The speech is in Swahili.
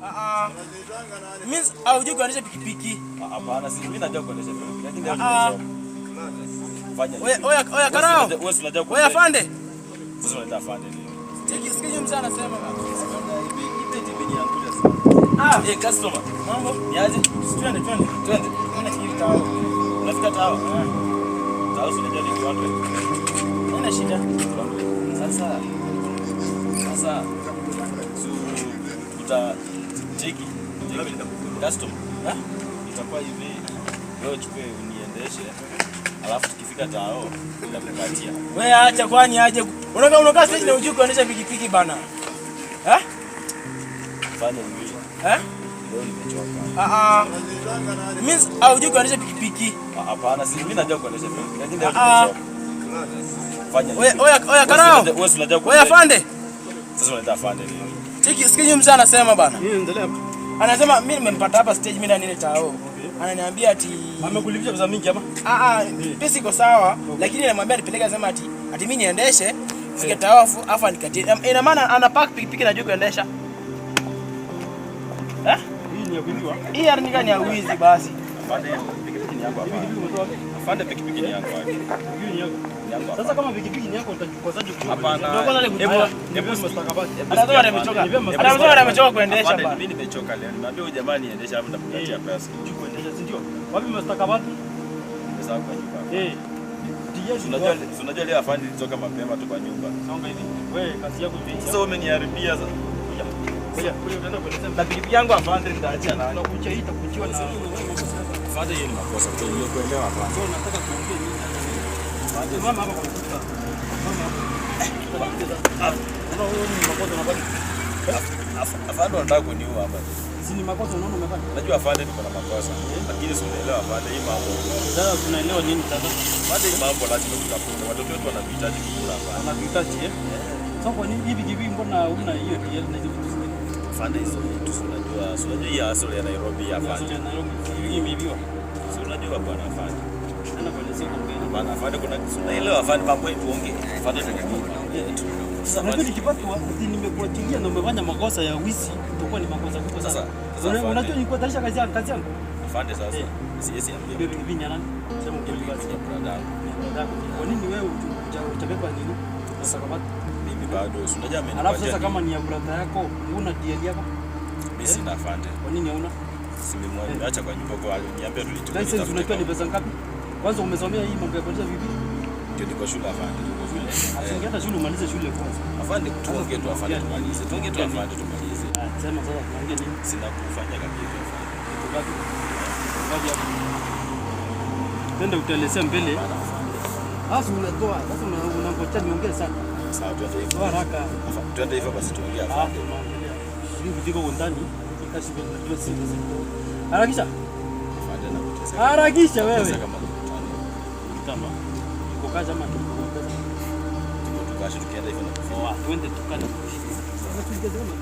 Ah ah. Means haujui kuendesha pikipiki. Ah, hapana, si mimi najua kuendesha pikipiki, lakini leo Ah. nimechoka. Fanya Oya hivi. oya oya karao. Wewe si unajua Oya kuendesha. afande. Sasa unaleta afande nini? Cheki sikia mzee anasema bana. Imeniangusha sana. Ah, Eh, customer. mambo. Niaje? Twende twende. Twende. Mimi nafikiri tao. Unafika tao? Tao si unajua ni 200. Haina shida. Sasa su uta cheki cheki customer. Eh? Itakuwa hivi. Wewe uchukue uniendeshe. Alafu tukifika tao nitakupatia. Wewe acha kwani aje. Unakaa stage na hujui kuendesha pikipiki bana. Eh? Fanya hivi. Eh? Leo nimechoka. Ah ah. Means haujui kuendesha pikipiki. Ah, hapana, si mimi najua kuendesha pikipiki, lakini leo Ah. nimechoka. Fanya Oya hivi. oya oya karao. Wewe si unajua Oya kuendesha. afande. Sasa unaleta afande nini? Cheki sikia mzee anasema bana. Nini endelea? Anasema mimi nimempata hapa stage mimi ndani ile tao. Ananiambia ati Amekulipisha pesa mingi ama? ah ah, pesa iko sawa, lakini anamwambia nipeleke, anasema ati mimi niendeshe fike tao afu anikatie. Ina maana ana park pikipiki najua kuendesha. Eh? Hii ni ya kuibiwa. Hii ni ya wizi basi. Afande, pikipiki ni yangu Hii hapa. pikipiki umetoa wapi? Afande, pikipiki ni yangu hapa. Pikipiki ni yako. Ni yangu hapa. Sasa kama pikipiki ni yako utakosaje kujua? Hapana. Ndio kwanza Hebu- hebu hebu mustakabali. Anasema amechoka. Anasema amechoka kuendesha Afande, bana. mimi nimechoka leo. Nimeambia huyu jamaa niendeshe hapo nitakupatia pesa. Hujui kuendesha, si ndio? Wapi mustakabali? Pesa kwa nyumba. Eh. DS. Unajua leo afande nilitoka mapema tu kwa nyumba. Songa hivi. Wewe kazi yako imeisha. Sasa umeniharibia sasa. Kuja. Kuja, kuja utaenda kuelezea. Na pikipiki yangu afande nitaachia nani? Tunakuchia hii itakuchiwa na Afande, hiyo ni makosa. Nimekuelewa afande. Sio nataka tuongee nini? Mama hapa kwa mkuta. Mama hapa. Unaona huyo ni makosa unafanya. Afande wanataka kuniua hapa. Si ni makosa unaona umefanya? Najua afande niko na makosa. Lakini si unaelewa afande hii mambo. Sasa tunaelewa nini sasa? Afande, hii mambo lazima tutafute. Watoto wetu wanatuhitaji kukula afande. Wanatuhitaji eh? Sasa kwa nini hivi hivi mbona huna hiyo DL na hizo vitu zingine? Afande, hizo vitu si unajua hii hustle ya Nairobi afande. Ya Nairobi hii imeibiwa. Si unajua bwana afande. Tena kuelezea kwa mbele. Bwana afande, kuna si unaelewa afande mambo yetu tuongee. Afande tuongee. Sasa Unajua afande, nikipatwa ati nimekuachilia na umefanya makosa ya wizi itakuwa ni makosa kubwa sana. Sasa afande. Unajua nikuhatarisha kazi yangu, kazi yangu. Afande sasa. Eh. Siwezi ambia. Bibi bibi ni nani? Sema ukweli basi. Ya brother yangu. Ni brother yako. Kwa nini wewe hutabeba nini? Sasa Mimi bado si unajua amenipatia. Alafu sasa kama ni ya brother yako, huna DL yako? Mimi sina afande. Kwa nini hauna? Simemwacha kwa nyumba kwa aliniambia tulichukua. License unajua ni pesa ngapi? Kwanza umesomea hii mambo ya kuendesha vipi? Ndio niko shule afande. Uko shule. Asingeenda shule umalize shule kwanza. Afande, tuongee tu afande tumalize. Tuongee tu afande tumalize. Ah, sema sasa tunaongea nini? Sina kufanya kabisa afande. Kitu ngapi? Ngapi hapo? Twende utaelezea mbele. Sasa unatoa, sasa unangoja niongee sana. Sawa, twende hivyo. Toa haraka. Twende hivyo basi tuongee Ah, afande. tunaongelea. Hivi viko huko ndani, kashi vile najua si pesa kidogo. Harakisha. Afande nakutesa. Harakisha wewe. Pesa kama 5,000. Tano. Iko kazi ama tuko pesa? Tuko tukashi tukienda hivyo na kufika. Oh, twende tukane. Sasa tuongeze kama